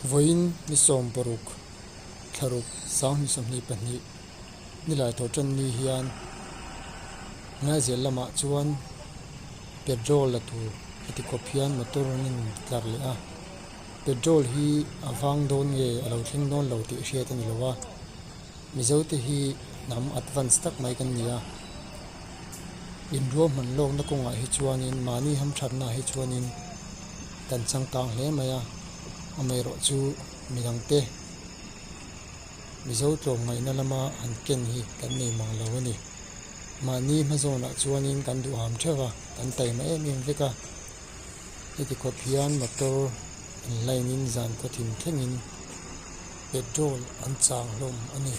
Vawiin ni 16 thlaruk 2022 nilai tawh tan ni hian Ngaizel lamah chuan petrol la tur heti khawp hian motor an in tlar leh a, petrol hi a vang dawn nge a lo thleng dawn lo tih hriat a ni lo a, Mizo te hi hnam advance tak mai kan ni a, inruahman lawkna kawngah hi chuanin mahni hamthatna ah hi chuanin kan changkang hle mai a, amaherawhchu midangte Mizo tlawmngaihna lama han ken hi kan nei mang lo a ni. Mahni hmazawnah chuanin kan duham theuh a, kan taima em em vek a. Heti khawp hian motor an line in zan khawthim thlengin petrol an chang hlawm a ni.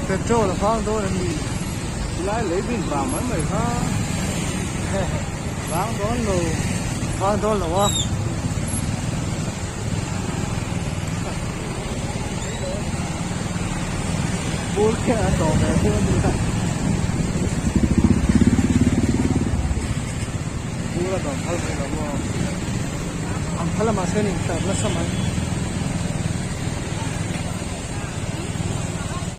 Petrol a vang dawn a ni. Tilai lei bin vang mai mai kha vang dawn lo. Vang dawn lo a. Bur khian an tawh ve thil a ni a. Bur a dawm phal mai lo maw. An phal a mahse an intlar nasa mai.